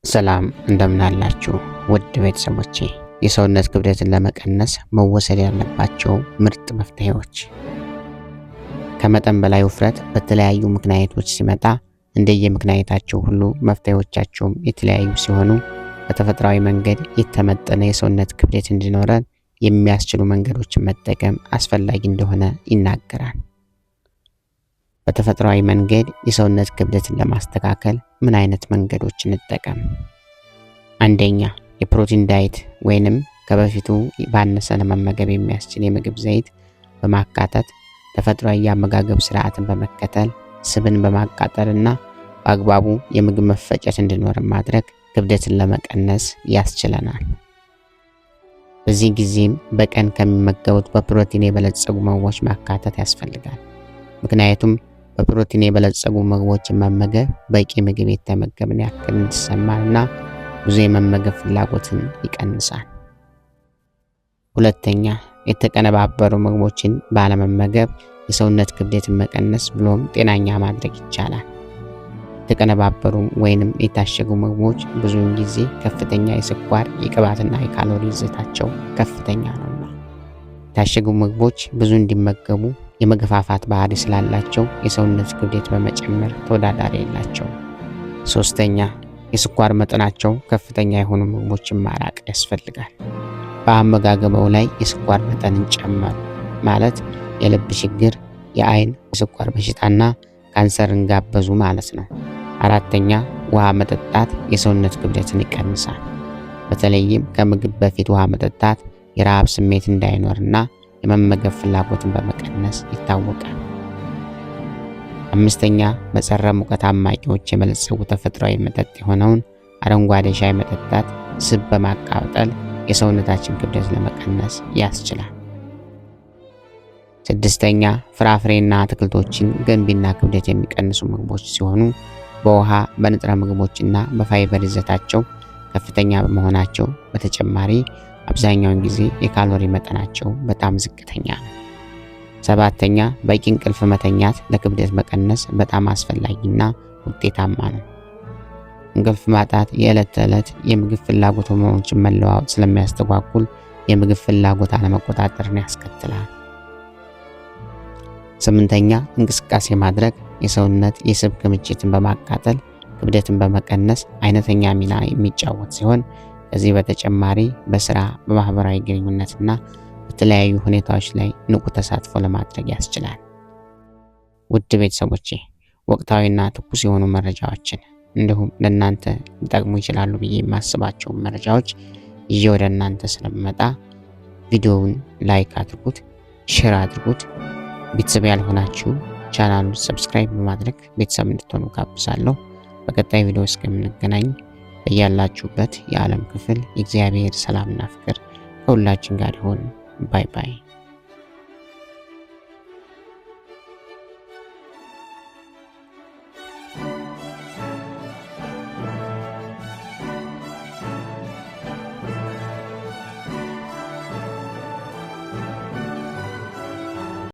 ሰላም እንደምን አላችሁ ውድ ቤተሰቦቼ። የሰውነት ክብደትን ለመቀነስ መወሰድ ያለባቸው ምርጥ መፍትሄዎች። ከመጠን በላይ ውፍረት በተለያዩ ምክንያቶች ሲመጣ እንደየምክንያታቸው ሁሉ መፍትሄዎቻቸውም የተለያዩ ሲሆኑ በተፈጥሯዊ መንገድ የተመጠነ የሰውነት ክብደት እንዲኖረን የሚያስችሉ መንገዶችን መጠቀም አስፈላጊ እንደሆነ ይናገራል። በተፈጥሯዊ መንገድ የሰውነት ክብደትን ለማስተካከል ምን አይነት መንገዶች እንጠቀም? አንደኛ፣ የፕሮቲን diet ወይንም ከበፊቱ ባነሰ ለመመገብ የሚያስችል የምግብ ዘይት በማካተት ተፈጥሯዊ የአመጋገብ ስርዓትን በመከተል ስብን በማቃጠልና በአግባቡ የምግብ መፈጨት እንዲኖር ማድረግ ክብደትን ለመቀነስ ያስችለናል። በዚህ ጊዜም በቀን ከሚመገቡት በፕሮቲን የበለጸጉ ምግቦች ማካተት ያስፈልጋል። ምክንያቱም በፕሮቲን የበለጸጉ ምግቦችን መመገብ በቂ ምግብ የተመገብን ያክል እንዲሰማንና ብዙ የመመገብ ፍላጎትን ይቀንሳል። ሁለተኛ፣ የተቀነባበሩ ምግቦችን ባለመመገብ የሰውነት ክብደትን መቀነስ ብሎም ጤናኛ ማድረግ ይቻላል። የተቀነባበሩ ወይንም የታሸጉ ምግቦች ብዙውን ጊዜ ከፍተኛ የስኳር፣ የቅባትና የካሎሪ ይዘታቸው ከፍተኛ ነውና የታሸጉ ምግቦች ብዙ እንዲመገቡ የመገፋፋት ባህሪ ስላላቸው የሰውነት ክብደት በመጨመር ተወዳዳሪ የላቸውም። ሶስተኛ፣ የስኳር መጠናቸው ከፍተኛ የሆኑ ምግቦችን ማራቅ ያስፈልጋል። በአመጋገበው ላይ የስኳር መጠንን ጨመሩ ማለት የልብ ችግር፣ የአይን፣ የስኳር በሽታና ካንሰርን ጋበዙ ማለት ነው። አራተኛ፣ ውሃ መጠጣት የሰውነት ክብደትን ይቀንሳል። በተለይም ከምግብ በፊት ውሃ መጠጣት የረሃብ ስሜት እንዳይኖርና የመመገብ ፍላጎትን በመቀነስ ይታወቃል። አምስተኛ፣ በጸረ ሙቀት አማቂዎች የበለጸጉ ተፈጥሯዊ መጠጥ የሆነውን አረንጓዴ ሻይ መጠጣት ስብ በማቃጠል የሰውነታችን ክብደት ለመቀነስ ያስችላል። ስድስተኛ፣ ፍራፍሬና አትክልቶችን ገንቢና ክብደት የሚቀንሱ ምግቦች ሲሆኑ በውሃ፣ በንጥረ ምግቦችና በፋይበር ይዘታቸው ከፍተኛ በመሆናቸው በተጨማሪ አብዛኛውን ጊዜ የካሎሪ መጠናቸው በጣም ዝቅተኛ ነው። ሰባተኛ፣ በቂ እንቅልፍ መተኛት ለክብደት መቀነስ በጣም አስፈላጊና ውጤታማ ነው። እንቅልፍ ማጣት የዕለት ተዕለት የምግብ ፍላጎት ሆርሞኖችን መለዋወጥ ስለሚያስተጓጉል የምግብ ፍላጎት አለመቆጣጠርን ያስከትላል። ስምንተኛ፣ እንቅስቃሴ ማድረግ የሰውነት የስብ ክምችትን በማቃጠል ክብደትን በመቀነስ አይነተኛ ሚና የሚጫወት ሲሆን ከዚህ በተጨማሪ በስራ፣ በማህበራዊ ግንኙነትና በተለያዩ ሁኔታዎች ላይ ንቁ ተሳትፎ ለማድረግ ያስችላል። ውድ ቤተሰቦቼ፣ ወቅታዊና ትኩስ የሆኑ መረጃዎችን እንዲሁም ለእናንተ ሊጠቅሙ ይችላሉ ብዬ የማስባቸውን መረጃዎች ይዤ ወደ እናንተ ስለምመጣ ቪዲዮውን like አድርጉት፣ share አድርጉት። ቤተሰብ ያልሆናችሁ ቻናሉን subscribe በማድረግ ቤተሰብ እንድትሆኑ ጋብዛለሁ። በቀጣይ ቪዲዮ እስከምንገናኝ በያላችሁበት የዓለም ክፍል የእግዚአብሔር ሰላምና ፍቅር ከሁላችን ጋር ይሁን። Bye bye።